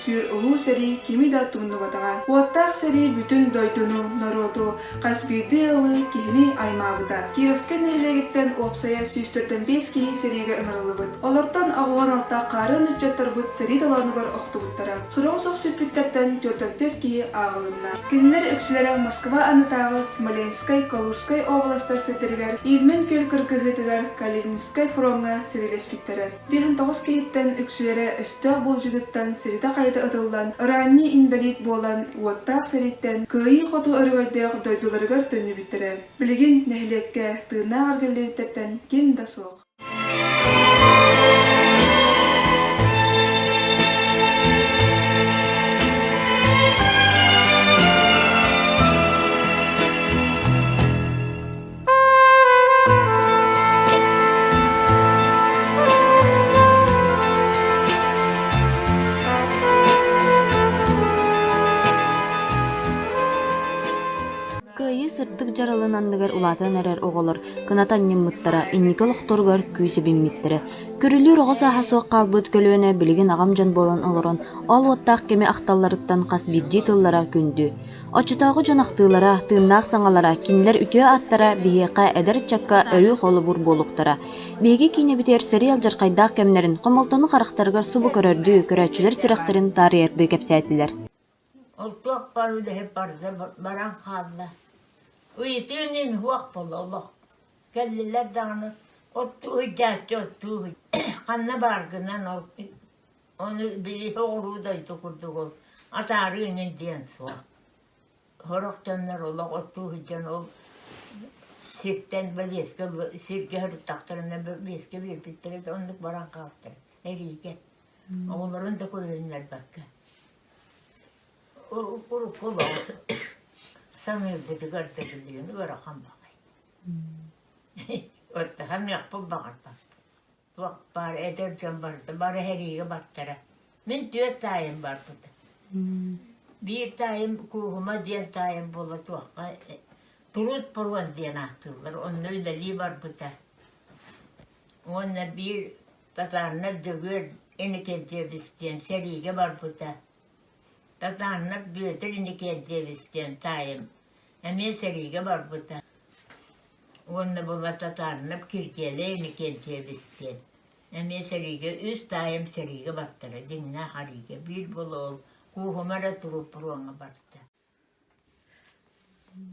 көмүскүүр улуу сэрии кими да тумнубатаҕа. Уоттаах сэрии бүтүн дойдуну, норуоту, хас биирдии ыалы киһини аймаабыта. Кировскай нэһилиэгиттэн уопсайа 145 киһи сэриигэ ыҥырыллыбыт. Олортон 86 хаарыан ыччаттарбыт сэрии толоонугар охтубуттара. Сураҕа суох сүппүттэртэн 44 киһи ааҕылынна. Кинилэр үксүлэрэ Москва аннытааҕы Смоленскай, Калужскай уобаластар сирдэригэр Ильмень күөл кыргыһыытыгар Калининскай фроҥҥа сэриилэспиттэрэ. 59 киһиттэн үксүлэрэ өстөөх булдьутуттан сиритэ-хайыта ытыллан, ыраанньы инбэлиит буолан, уоттаах сэрииттэн кыайыы-хотуу өрөгөйдөөх дойдуларыгар төннүбүттэрэ. Билигин нэһилиэккэ тыыннаах эргиллибиттэртэн ким да суох. Кыайыы сырдык дьаралын анныгар улаатан эрэр оҕолор кынат анньыммыттара, инники олохторугар күүс эбиммиттэрэ. Күрүлүүр оҕо сааһа суох хаалбыт көлүөнэ билигин аҕам дьон буолан олорон, ол уоттаах кэми ахталларыттан хас биирдии тыллара күндү. Оччотооҕу дьон ахтыылара, тыыннаах саҥалара, кинилэр үтүө ааттара биһиэхэ, эдэр ыччакка өрүү холобур буолуохтара. Биһиги киинэбитигэр сэрии алдьархайдаах кэмнэрин, хомолтону харахтарыгар субу көрөрдүү, көрөөччүлэр сүрэхтэрин таарыйардыы кэпсээтилэр. Ол туох баар үлэһит барда баран хаалла. Ыйытыын иһин суох буолла олох. Кэллилэр даҕаны оттуу сылдьааччы оттуу ханна бааргынан ол ону били оҕуруу дойду курдук ол атаарыы иҥин диэн суох. Сорох дьоннор олох оттуу сылдьан ол сиртэн бэлиэскэ сиргэ сырыттахтарына бэлиэскэ биэрбиттэрэ да оннук баран хаалтара эриигэ. Оҕолорун да көрүһүннэрбэккэ. Урукку олоҕу саныырбытыгар да билигин ыарахан баҕайы. Оттоһон баҕарбаппын. Туох баар эдэр дьон барыта бары сэриигэ бартара. Мин түөрт таайым барбыта. Биир таайым Кууһума диэн таайым буола туохха Туруут Поруон диэн ааттыыллар. Онно үлэлии барбыта. Уонна биир Татаарынап Дьөгүөр Иннокентьевич диэн сэриигэ барбыта. Татаарынап Бүөтүр Иннокентьевич диэн таайым эмиэ сэриигэ барбыта. Уонна була Татаарынап Киргиэлэй Иннокентьевич диэн эмиэ сэриигэ үс таайым сэриигэ бартара дьиҥнээх ариигэ биир буола ол Кууһума эрэ Турууппуруоҥҥа барда.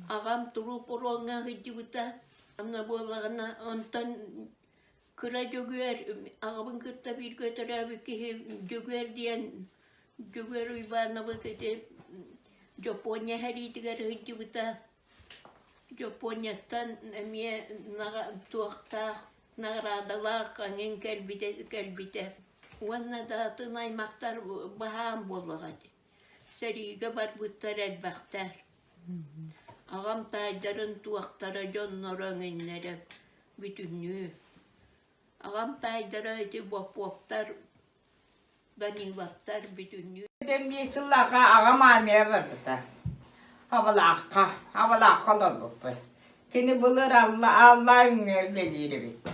Аҕам Турууппуруоҥҥа сылдьыбыта. Онно буоллаҕына онтон кыра Дьөгүөр аҕабын кытта бииргэ төрөөбүт киһи Дьөгүөр диэн Дьөгүөр Уйбаанабыс ити Дьоппуонньа сэриитигэр сылдьыбыта. Дьоппуонньаттан эмиэ туохтаах наҕараадалаах эҥин кэлбитэ кэлбитэ. Уонна да атын аймахтар баһаам буоллаҕа дии. Сэриигэ барбыттар элбэхтэр. Аҕам таайдарын туохтара дьонноро эҥиннэрэ бүтүннүү. Аҕам таайдара ити Боппуоптар, Даниловтар бүтүннүү. Биир сыллаахха аҕам армия барбыта. Абалаахха, Абалаахха олорбуппут. Кини былыр Алла Алла үҥҥэ үлэлиир эбит.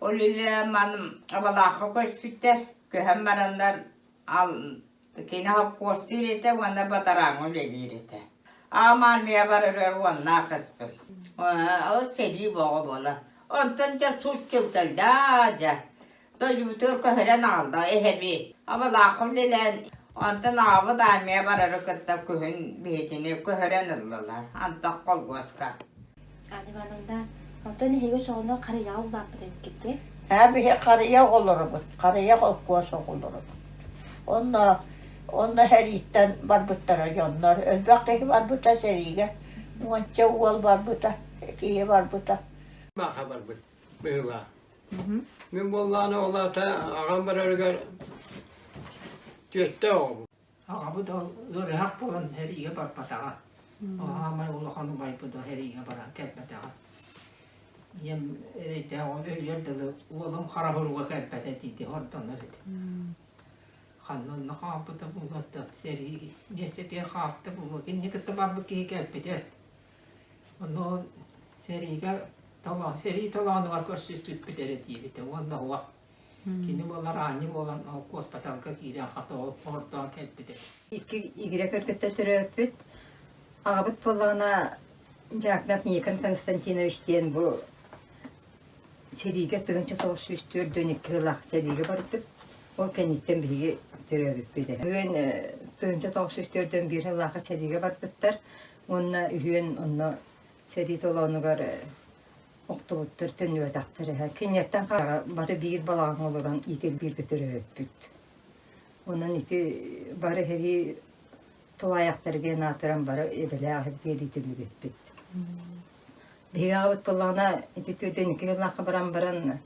Ол үлэ маным Абалаахха көспүттэр. Көһөн бараннар ал Кини хопкуостуур этэ уонна бадарааҥҥа үлэлиир этэ. Аҕам армия барарыгар уоннаах ыспыт. Ол сэрии бөҕө буола. Онтон дьэ сут дьыл кэллэ дьэ. Дойдубутугар көһөрөн аҕалла эһэби. Абалаахха үлэлээн, онтон аҕабыт армия барары кытта күһүн биһитини көһөрөн ыллылар. Антах колгуоска. Анна Ивановна, онтон эһиги очоҕуна харыйаҕа улааппыт эбиккит дии? Ээ, биһи харыйа оҕолоробут, харыйа холкуос оҕолоробут. Онно онно сэрииттэн барбыттара дьоннор. Элбэх киһи барбыта сэриигэ. Уонча уол барбыта, киһи барбыта. Маха барбыт быһыылаах. Мин буоллаҕына ол аата аҕам барарыгар түөттэ оҕобун. Аҕабыт ол ыарыһах буолан сэриигэ барбатаҕа. Аамай улахан убайбыт ол сэриигэ баран кэлбэтэҕэ. Ийэм эрэйдээх ол өлүөр дылы уолум хара хоруга кэлбэтэ дии ордонор этэ. Ханна онно хаалбыта буолуо да сэрии миэстэтигэр хаалта буолуо. Кинини кытта барбыт киһи кэлбитэ. Онно ол сэриигэ толоон сэрии толоонугар көрсүспүппүт эрэ диэбитэ уонна уох. Кини буолар аанньа буолан ол госпиталга киирэн хата ол ордоон кэлбитэ. Икки игирэ кыргыттар төрөөппүт. Аҕабыт буоллаҕына Дьяконов Никон Константинович диэн бу сэриигэ 1942 сыллаах сэриигэ барбыт. Ол кэнниттэн биһиги төрөөбүппүт. Үһүөн 1941 сыллаахха сэриигэ барбыттар уонна үһүөн онно сэрии толоонугар охтубуттар төннүбэтэхтэр эһэ. Киниэттэн бары биир балаҕаҥҥа олорон иитиллииргэ төрөөбүппүт. Онон ити бары эһиги тулаайахтар диэн аатыран бары эбэлээх диэн иитиллибиппит. Биһиги аҕабыт буоллаҕына ити төрдүн сыллаахха баран баран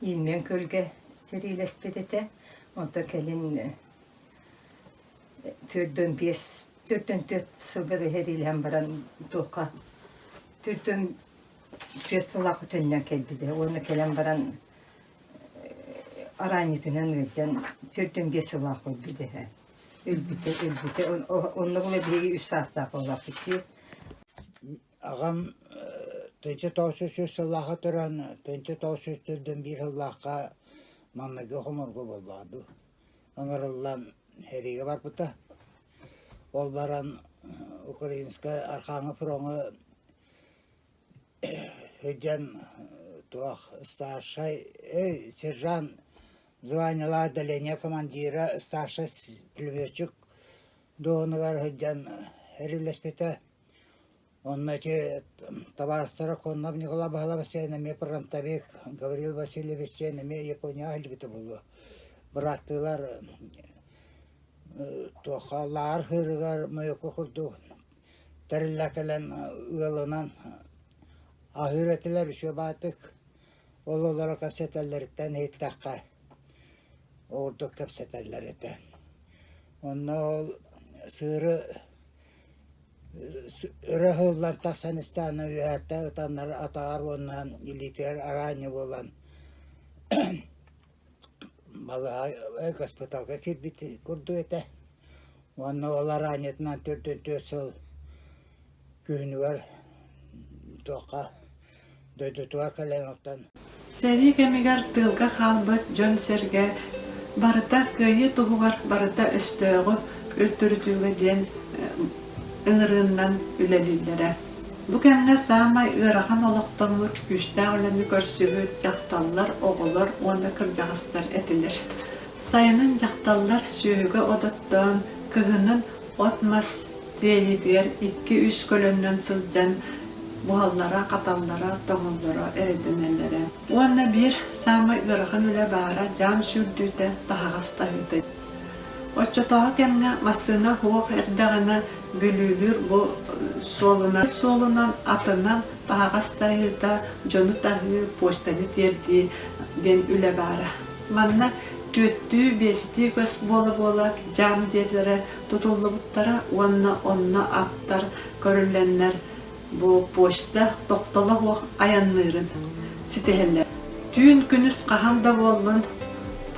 Ильмень күөлгэ сэриилэспит этэ. Онтон кэлин 45 44 сылга сэриилэһэн баран туохха 44 сыллаах төннөн кэлбитэ уонна кэлэн баран араанньытынан ыалдьан 45 сыллаах өлбүтэ өлбүтэ өлбүтэ онно була биһиги үс саастаах буоллахпыт дии Аҕам 1903 сыллаахха төрөөн 1904 сыллаахха маҥнайгы хомуурга буоллаҕа дуу ыҥырыллан сэриигэ барбыта. Ол баран Украинскай Архангел фроҥа сылдьан туох старшай сержант званиелаах отделение командира старшай пулеметчик дуоһунугар сылдьан эриллэспитэ. Онно ити табаарыстара Коннов Николай Баһылаевич диэн эмиэ фронтовик, Гаврил Васильевич диэн эмиэ Японияҕа илдьибитэ буолуо. Бырааттыылар туохха лааҕыр сыырыгар мойуокка курдук тэриллэ кэлэн ыалынан аһыыр этилэр үчүгэй баҕайытык. Ол олоро кэпсэтэллэриттэн иһиттэххэ ордук кэпсэтэллэр этэ. Онно ол сыыры өрө ыһыллан тахсан истэҕинэ үөһэттэн ытаннар атаҕар уонна илиитигэр араанньы буолан балыыһа госпиталга киирбит курдук этэ уонна ол араанньытынан төрдүн түөрт сыл күһүнүгэр туохха дойдутугар кэлэн оттон Сэрии кэмигэр тыылга хаалбыт дьон-сэргэ барыта кыайыы туһугар барыта өстөөҕү үлтүрүтүүгэ диэн ыҥырыыннан үлэлииллэрэ. Бу кэмҥэ саамай ыарахан олохтоммут күүстээх үлэни көрсүбүт дьахталлар, оҕолор уонна кырдьаҕастар этилэр. Сайынын дьахталлар сүөһүгэ от оттоон, кыһынын от-мас тиэйиитигэр икки-үс көлөннөн сылдьан буһаллара-хаталлара, тоҥоллоро эрэйдэнэллэрэ. Уонна биир саамай ыарахан үлэ баара дьаам сүүрдүүтэ, таһаҕас таһыыта. Оччотооҕу кэмҥэ массыына суох эрдэҕинэ Бүлүүлүүр бу суолунан суолунан атынан таһаҕас таһыыта, дьону таһыы, почтаны тиэрдии диэн үлэ баара. Манна түөртүү, биэстии көс буола-буола дьаам дьиэлэрэ тутуллубуттара уонна онно аттар көрүллэннэр бу почта тохтоло суох айанныырын ситиһэллэр. Түүн күнүс хаһан да буоллун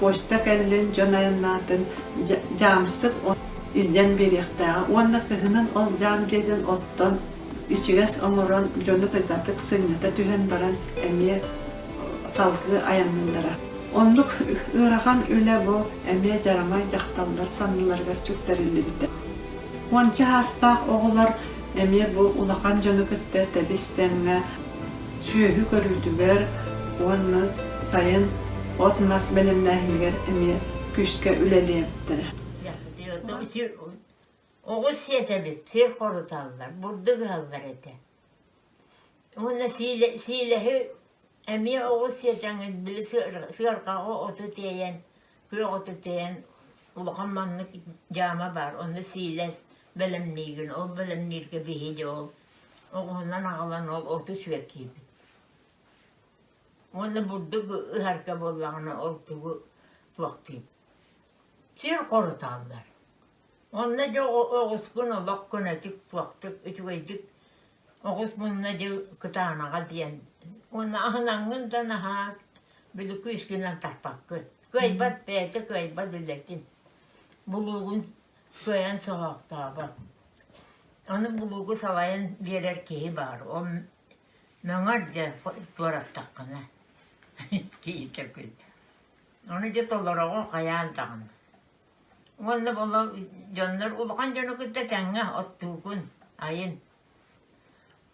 почта кэллин, дьон айаннаатын дьаамсык илдьэн биэриэхтээҕэ уонна кыһынын ол дьаам дьиэтин оттон ичигэс оҥорон дьону кыдьатык сынньата түһэн баран эмиэ салгыы айанныыллара. Оннук ыарахан үлэ бу эмиэ дьарамай дьахталлар санныларыгар сүктэриллибитэ. Уонча саастаах оҕолор эмиэ бу улахан дьону кытта тэбис-тэҥҥэ сүөһү көрүүтүгэр уонна сайын от-мас бэлэмнээһинигэр эмиэ күүскэ үлэлиэбиттэрэ. Оҕус сиэтэбит, сир хоруталлар, бурдук ыһаллар этэ. Уонна сиилэһи эмиэ оҕус сиэтэҥҥин били сыарҕаҕа оту тиэйэн, күөх оту тиэйэн улахан маннык дьаама баар, онно сиилэс бэлэмниигин, ол бэлэмнииргэ биһиги ол оҕуһунан аҕалан ол оту сүөккиибит. Уонна бурдук ыһарга буоллаҕына ол тугу туохтуур Сир хоруталлар. Онно дьэ оҕускун олох көнөтүк, туохтук, үчүгэйдик оҕус мунна дьэ кытаанаҕа диэн уонна аһынаҥҥын да наһаа били күүскүнэн тарпаккын. Кыайбат бэйэтэ кыайбат үлэтин. Булуугун кыайан соһоохтообот. Аны булуугу салайан биэрэр киһи баар. Ол мөҥөр дьэ туораттаххына киһитэ күл. Ону дьэ толороҕун хайаан даҕаны. Уонна буола дьоннор улахан дьону кытта тэҥҥэ оттуугун, айын.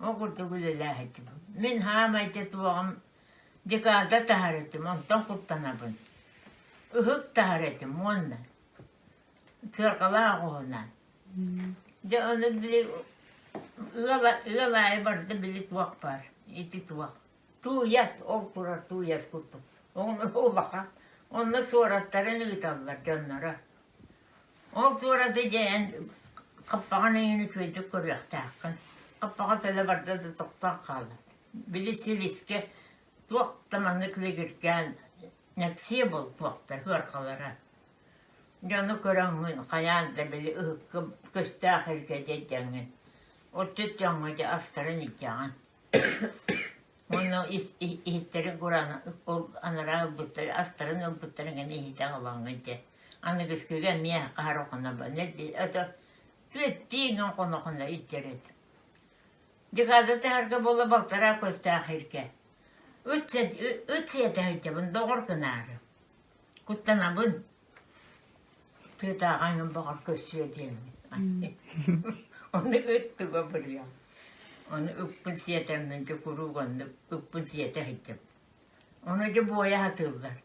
Ол курдук үлэлээһитим. Мин хаамай дьэ туоҕум декада таһар этим, онтон куттанабын. Ыһык таһар этим уонна сыарҕалаах оҕуһунан. Дьэ ону били ыал, ыал аайы барыта били туох баар, ити туох. Тууйас, ол турар тууйас курдук. Ону улахан. Онно суораттарын ыыталлар дьонноро. Ол суораты дьэ эн хаппаҕын эҥин үчүгэйдик көрүөхтээххин. Хаппаҕа төлө барда да тохтоон хаалар. Били силискэ туох да маннык лигиргээн нэксиэ буолбуохтар ыархалара. Дьону көрөҥҥүн хайаан да били ыһыкка көстөөх илгэ дьэдьэҥҥин. Отчут дьоҥҥо дьэ астарын илдьэҕин. Уонна иһиттэрин кураан ол анараа ылбыттар астарын ылбыттарын гына иһитэ аҕалаҥҥын дьэ аныгыскыга эмиэ хаһар хонобун это түөттиин хоно-хоно илдьэр этим. Декада таһарга буола балтараа көстөөх иргэ. Ыт ыт сиэтэ сылдьабын доҕор гынаары. Куттанабын. Тыатааҕы аҥын баҕар көрсүө диэммин. Ону ыт туга бырыам. Ону ыппын сиэтэммин дьэ куруук оннук ыппын сиэтэ сылдьабын. Ону дьэ буойа сатыыллар.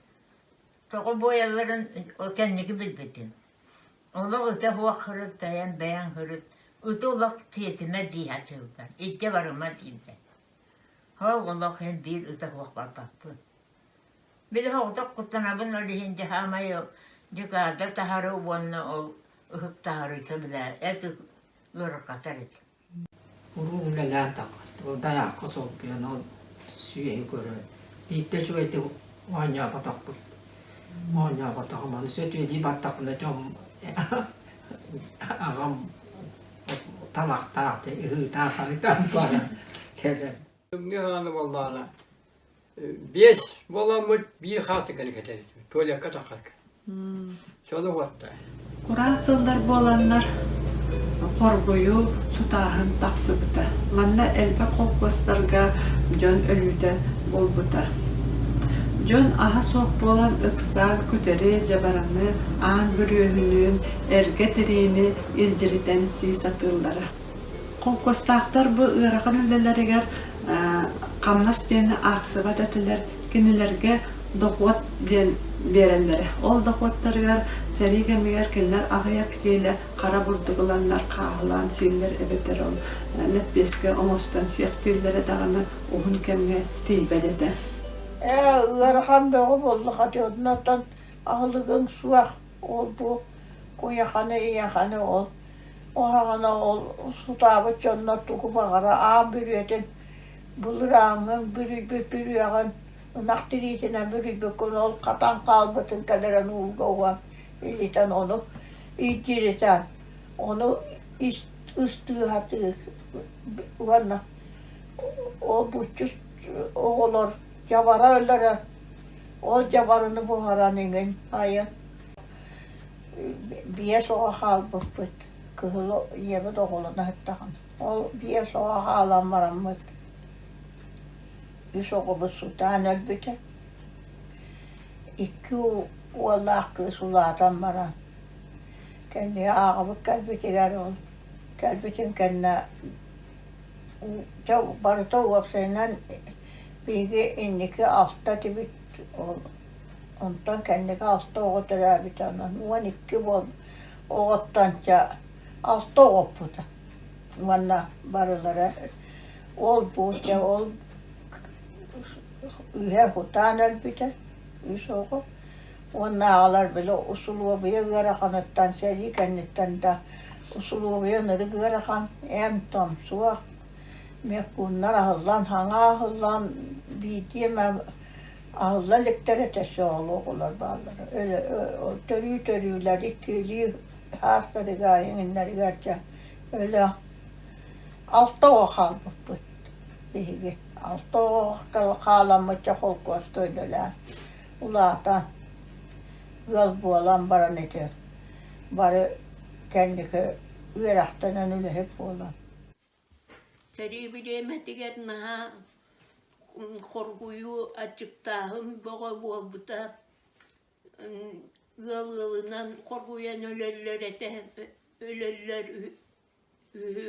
Тоҕо буойалларын кэнники билбитим. Олох ыта суох сырыт, тайан бэйэҥ сырыт, ыты олох сиэтимэ дии сатыыллар, илдьэ барыма дииллэр. Ол олох иһин биир ыта суох барбаппын. Били соҕотох куттанабын ол иһин дьэ саамай декада таһары уонна ол ыһык таһары сөбүлээ эт ыарырҕатар этим. Уруу үлэлээн таҕыста. Ол дайаакка солбуйан ол сүөһү көрөн. Биирдэ үчүгэйдик оонньооботохпут. Оонньооботоҕум. Аны сөтүөлүү бардахпына дьон аҕам талахтаах ыһыытаах-хаһыытаан баран кэлэн. Тымныы хааны буоллаҕына биэс буоламмыт биир хаатыҥканы кэтэбит туалекка таххарга сону уотта Кураан сыллар буоланнар хоргуйуу, сутааһын тахсыбыта. Манна элбэх холкуостарга дьон өлүүтэ буолбута. Дьон аһа суох буолан ыксаан күтэри, дьабараны, аан бүрүөһүнүн, эргэ тириини илдьиритэн сии сатыыллара. Холкуостаахтар бу ыарахан үлэлэригэр хамнас диэни аахсыбат этилэр, кинилэргэ дохуот диэн биэрэллэрэ. Ол дохуоттарыгар сэрии кэмигэр кинилэр аҕыйах киилэ хара бурдук ыланнар хааһылаан сииллэр эбэтэр ол лэппиэскэ оҥостон сиэхтииллэрэ даҕаны уһун кэмҥэ тиийбэт этэ. Ээ, ыарахан бөҕө буоллаха дии, оннуттан аһылыгыҥ суох, ол-бу куйаханы, ийэхэни ол Уһаҕана ол сутаабыт дьоннор тугу баҕара аан бүрүөтүн былыр ааҥҥын бүрүйбүт бүрүөҕүн ынах тириитинэн бүрүйбүккүн ол хатан хаалбытын кэлэрэн ууга уган илитэн ону илдьиритэн ону ыстыы сатыы уонна ол буччус оҕолор дьабара өлөрө ол дьабараны буһаран иҥин айан Биэс оҕо хаалбыппыт, кыһыл ийэбит оҕолоно сыттаҕына. Ол биэс оҕо хаалан бараммыт үс оҕобут сутаан өлбүтэ. Икки уоллаах кыыс улаатан баран кэннигэ ааҕабыт кэлбитигэр ол кэлбитин кэннэ дьэ барыта уопсайынан биһиги инники алта этибит ол Онтон кэнники алта оҕо төрөөбүтэ, онон 12 буол оҕоттон чэ алта оҕоппута. Уонна барылара ол-бу чэ ол үһэ кутаан өлбүтэ, үс оҕо. Уонна аҕалар били усулуобуйа ыараханыттан сэрии кэнниттэн да усулуобуйа ынырык ыарахан, эм-том суох, меккуннар аһыллан, хаҥа аһыллан биирдии эмэ Аһылла иликтэр этэ сөҕөл оҕолор бааллара. Төрүү-төрүүлэр иккилии хаастарыгар, иҥиннэригэр дьэ өлө алта оҕо хаалбыппыт биһиги. Алта оҕо хааламмыт дьэ холкуоска үлэлээн улаатан ыал буолан баран ити бары кэнники үөрэхтэнэн үлэһит буолан. Сэрии бириэмэтигэр наһаа хоргуйуу, аччыктааһын бөҕө буолбута. Ыал ыалынан хоргуйан өлөллөр этэ, өлөллөр үһү.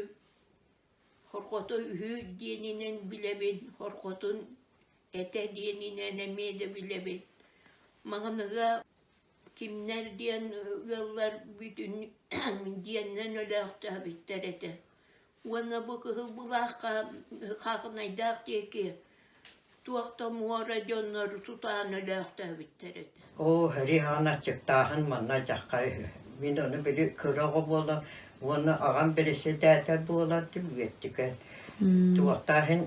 Хорҕото үһү диэнинэн билэбин, хорҕотун этэ диэнинэн эмиэ да билэбин. Маҥаныга кимнэр диэн ыаллар бүтүн диэннэн өлөөхтөөбүттэр этэ. Уонна бу кыһыл былаахха Хаахынайдаах диэки туох да муора дьоннор тутаан өлөөхтөөбүттэр этэ. Оо, сэрии хаана аччыктааһын манна дьахха үһү. Мин ону били кыра оҕо буолан уонна аҕам бэрэссэдээтэл буолан түбүгэттикэн туохтааһын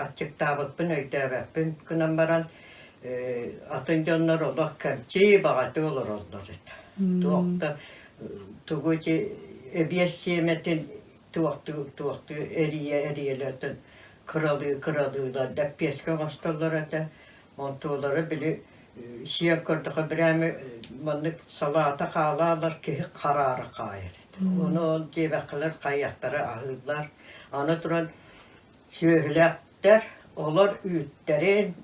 аччыктаабыппын өйдөөбөппүн гынан баран атын дьоннор олох кэмчи баҕатык олороллор этэ. Туох да тугу ити эбиэс сиэмэтин туохтуу туохтуу эрийэ эрийэлэртэн кыралыы кыралыылар дэппиэскэ оҥостоллор этэ. Онтулара били сиэн көрдөхө бирээмэ маннык салаата хаалаалар киһи хараара хаайар этэ. Ону ол диэбэххилэр хайыахтара аһыыллар. Аны туран сүөһүлээхтэр олор үүттэрин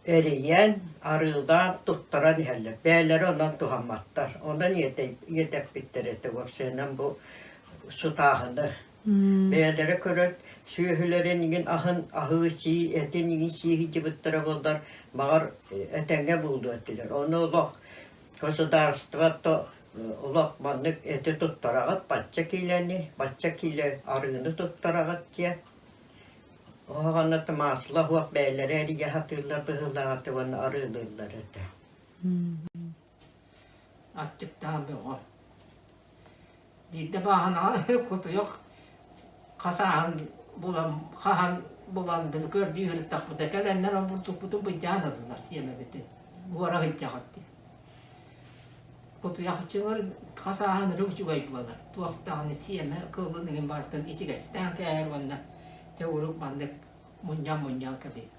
эрийэн, арыылаан туттаран иһэллэр. Бэйэлэрэ онон туһамматтар. Онон иэдэппиттэр этэ уопсайынан бу сутааһыны. Бэйэлэрэ көрөн сүөһүлэрин иҥин аһын аһыы-сии, этин иҥин сии сылдьыбыттара буоллар, баҕар этэҥҥэ буолуо этилэр. Ону олох государство то олох маннык эти туттараҕыт, бачча киилэни, бачча киилэ арыыны туттараҕыт диэн Оһоҕоно масло уох бэйэлэрэ эрийэ сатыыллар быһыылаах этэ уонна арыылыыллар этэ. Аччыктаан бөҕө. Биирдэ бааһынаҕа кутуйах хасааһын булан хаһан булан били көрдүү сырыттахпыта кэлэннэр бурдукпутун былдьаан ыллылар сиэмэбитин уора сылдьаҕыт диэн. Кутуйах чыҥыр хасааһын өрө үчүгэй буолар. Туох даҕаны сиэмэ кылын иһин барытын ичигэстээн кээһэр уонна дьэ урут маннык мунньан-мунньан кэбиһэр.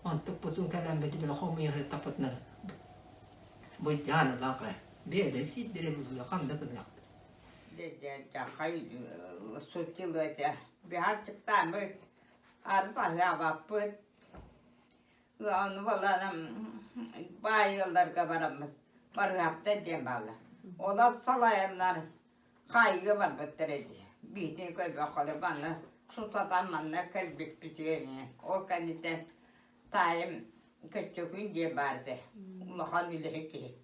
Онтукпутун кэлэн били хомуйа сыттахпытына былдьаан ылан бэйэлэрэ сиирдэрэ быһыыга ханна гыныахтар. Суччулуоча биһарчыктааммыт арыт аһыабаппыт Ону баларым баай ыалларга бараммыт Барыһаптар диэн бааллар. Олор салайаннар хаайыыга барбыттар ини. Биһитини көрбөххө манна сутатан манна кэлбиппитигэр ини. Ол кэнниттэн таайым Көччөкүүн диэн баар этэ. Улахан үлэһит киһи.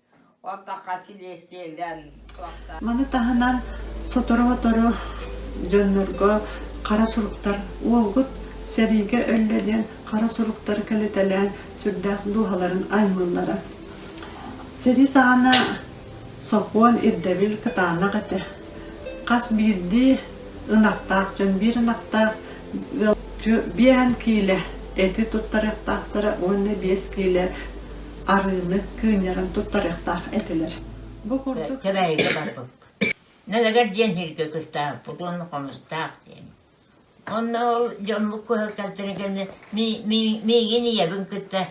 Маны таһынан сотору-сотору дьоннорго хара суруктар уолгут сэриигэ өллө диэн хара суруктары кэлитэлээн сүрдээх дууһаларын аймыыллара. Сэрии саҕана сокуон ирдэбил кытаанах этэ. Хас биирдии ынахтаах дьон биир ынахтаах ыал биэһэн киилэ эти туттарыахтаахтара уонна 5 киилэ арыыны кыынньаран туттарыахтаах этилэр. Бу курдук Кэбээйигэ барбыппыт. Нэлэгэр диэн сиргэ кыстаабыппыт уонна Хомустаах диэн. Онно ол дьоммут куһалкалтарын кэннэ миигин ийэбин кытта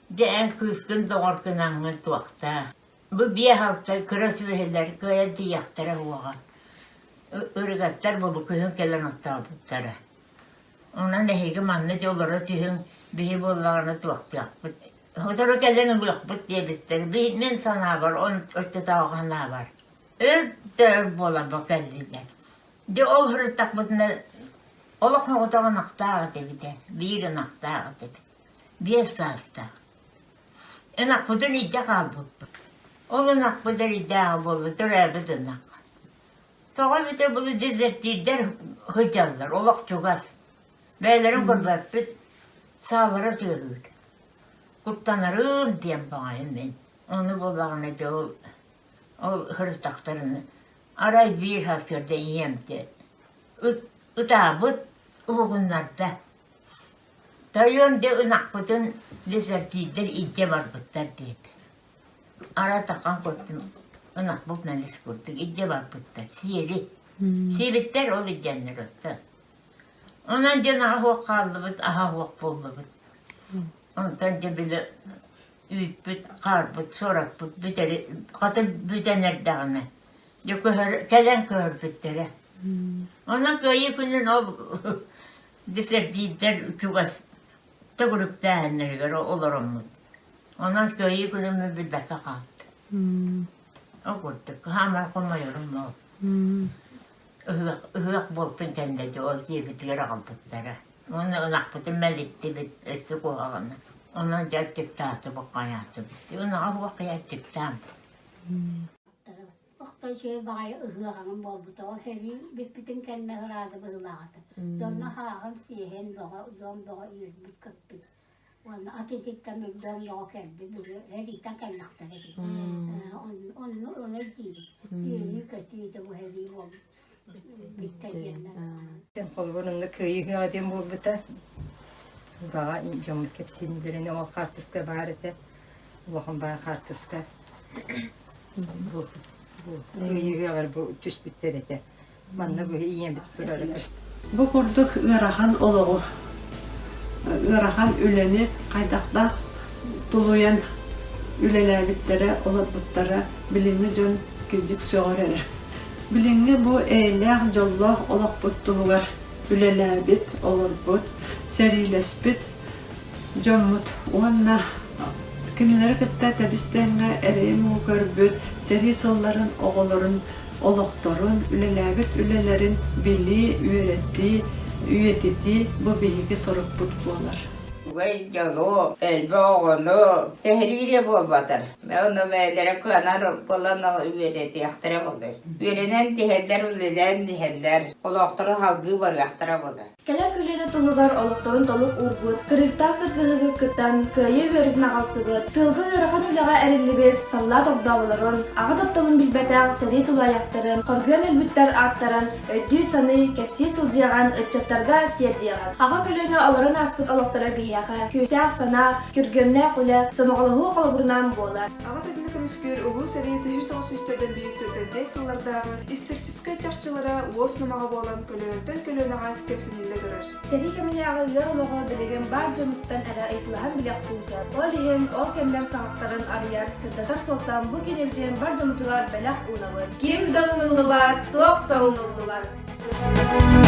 дьэ эн кыыскын доҕор гынаҥҥын туохтаа. Бу биэ-алта кыра сүөһүлэр кыайан тиийэхтэрэ уоҕа. Ырыгаттар бу күһүн кэлэн оттообуттара. Онон эһиги манна дьэ олоро түһүҥ, биһи буоллаҕына туохтуохпут. Сотору кэлэн ылыахпыт диэбиттэр. Мин санаабар, оччотооҕу санаабар. Өр да өр буолан бу кэллилэр. Дьэ ол сырыттахпытына олох соҕотох ынахтаах этибит ээ, биир ынахтаах этибит. 5 саастаах. Ынахпытын илдьэ хаалбыппыт. Ол ынахпыт эрийдээҕэ буолла, төрөөбүт ынах. Тоҕо эбитэ буолла дезертирдэр сылдьаллар, олох чугас. Бэйэлэрин көрбөппүт, саалара тыаһыыр. Куттанарым диэн баҕайым мин. Ону буоллаҕына дьэ ол, ол сырыттахтарына арай биир сарсыарда ийэм дьэ ыт, ытаабыт уһугуннарда. Тойон дьэ ынахпытын дезертирдэр илдьэ барбыттар диэтэ. Арай таххан көрдүм, ынахпыт мэлис курдук илдьэ барбыттар, сиэри. Сиэбиттэр ол илдьэннэр оттон. Онон дьэ аһа суох хааллыбыт, аһа суох буоллубут. Онтон дьэ били үүппүт, хаарбыт, суораппыт бүтэри, хата бүтэн эрдэҕинэ, дьэ көһөр, кэлэн көһөрбүттэрэ. Онон Кыайыы күнүн ол десертиирдэр чугас төгүрүктээһиннэригэр олороммут. Онон кыайыы күнүммүн билбэккэ хаалбытым. Ол курдук, хаамар хомойорум ол. Ыһыах, ыһыах буолтун кэннэ дьэ ол дьиэбитигэр аҕалбыттара. Уонна ынахпытын мэлиттибит, өссө куһаҕана. Онон дьэ аччыктаатыбыт, хайаатыбыт. Ынаҕа суох киһи аччыктаан. Охто үчүгэй баҕайы ыһыаҕаҥын буолбута. Ол сэрии бүппүтүн кэннэ ыраады быһыылаах этэ. Дьонно хааҕын сиэһэн бөҕө, дьон бөҕө үөрбүт-көппүт. Уонна атын дьон бөҕө кэлбит, сэрииттэн кэллэхтэрэ дии. Онно ону өйдүүбүт. Үөрүү-көтүү дьэ бу сэрии буолбут. Бүттэ диэннэр. Холобур, онно кыайыы ыһыаҕа диэн буолбута. Ураҕа дьоммут кэпсииллэринэ ол хаартыска баар этэ. Улахан баай хаартыска. Бу кыайыы ыһыаҕар бу түспүттэр этэ. Манна бу ийэбит турара көстөр. Бу курдук ыарахан олоҕу, ыарахан үлэни хайдахтаах тулуйан үлэлээбиттэрэ, олорбуттара билиҥҥи дьон кырдьык сөҕөр эрэ. Билиҥҥи бу эйэлээх, дьоллоох олохпут туһугар үлэлээбит, олорбут, сэриилэспит дьоммут уонна кинилэри кытта тэбис-тэҥҥэ эрэйи-муҥу көрбүт сэрии сылларын оҕолорун олохторун, үлэлээбит үлэлэрин билии, үөрэтии, үйэтитии бу биһиги сорукпут буолар. Үчүгэй дьолу, элбэх оҕону тэһириирэ буолбатар. Ону бэйэлэрэ кыанар буолан үөрэтиэхтэрэ буолуо. Үөрэнэн тиһэллэр, үлэлээн тиһэллэр, олохторо салгыы барыахтара буолуо. Кэлэр көлүөнэ туһугар олохторун толук уурбут, кырыктаах кыргыһыыга кыттан, кыайыы үөрүүтүн аҕалсыбыт, тыылга ыарахан үлэҕэ эриллибит саллаат огдооболорун, аҕа тапталын билбэтэх сэрии тулаайахтарын, хоргуйан өлбүттэр ааттарын өйдүү-саныы, кэпсии сылдьыаҕын ыччаттарга тиэрдиэҕин. Аҕа көлүөнэ олорон ааспыт олохторо биһиэхэ күүстээх санаа, күргүөмнээх үлэ, сомоҕолоһуу холобурунан буолар. Аҕа дойдуну көмүскүүр Улуу сэрии 1904 төрдүс сыллардааҕы историческай чахчылара уос номоҕо буолан көлүөнэттэн көлүөнэҕэ кэпсэниллэ турар. Сэрии кэминээҕи ыар олоҕу билигин баар дьонуттан эрэ ыйыталаһан билиэхпин сөп. Ол иһин ол кэмнэр саҕахтарын арыйар, сырдатар суолтан бу кинибитин бар дьоммутугар бэлэх уунабыт. Ким да умнуллубат, туох да умнуллубат.